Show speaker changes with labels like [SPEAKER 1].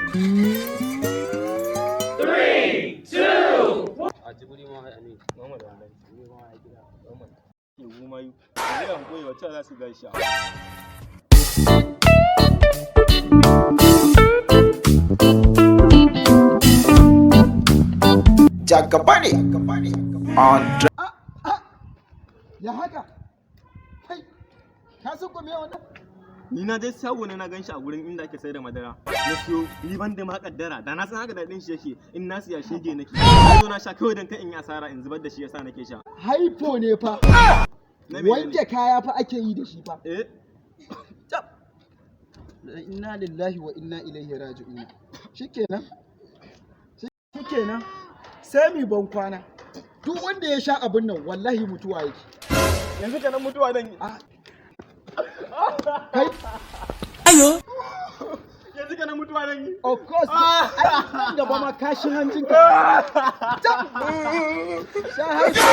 [SPEAKER 1] A jibiri ma ai ne.
[SPEAKER 2] Normal wallahi. Normal. Ke goma yi. Zai koyi wacce za su gaishe.
[SPEAKER 3] Jagabani on
[SPEAKER 4] Ya haka? Kai, ka san ko me wannan?
[SPEAKER 2] Ni na je shago ne na ganshi a gurin inda ake sayar da madara. Na siyo ni ban da ma kaddara. Da na san haka daɗin shi yake, in na siya shege nake. Na zo na sha kawai dan kai in yi asara in zubar da shi yasa nake sha.
[SPEAKER 4] Haifo ne fa.
[SPEAKER 2] Na menene?
[SPEAKER 4] Wanke kaya fa ake yi da shi fa.
[SPEAKER 2] Eh.
[SPEAKER 4] Cap. Inna lillahi wa inna ilaihi raji'un. Shikenan. Shikenan. Sai mi ban kwana. Duk wanda ya sha abin nan, wallahi mutuwa yake.
[SPEAKER 2] Yanzu kenan mutuwa dan yi.
[SPEAKER 4] Kai,
[SPEAKER 2] Yanzu kenan mutuwa dan yi.
[SPEAKER 4] Of course, ai nan gaba ma kashin hancinka. Cap. Sha haifo.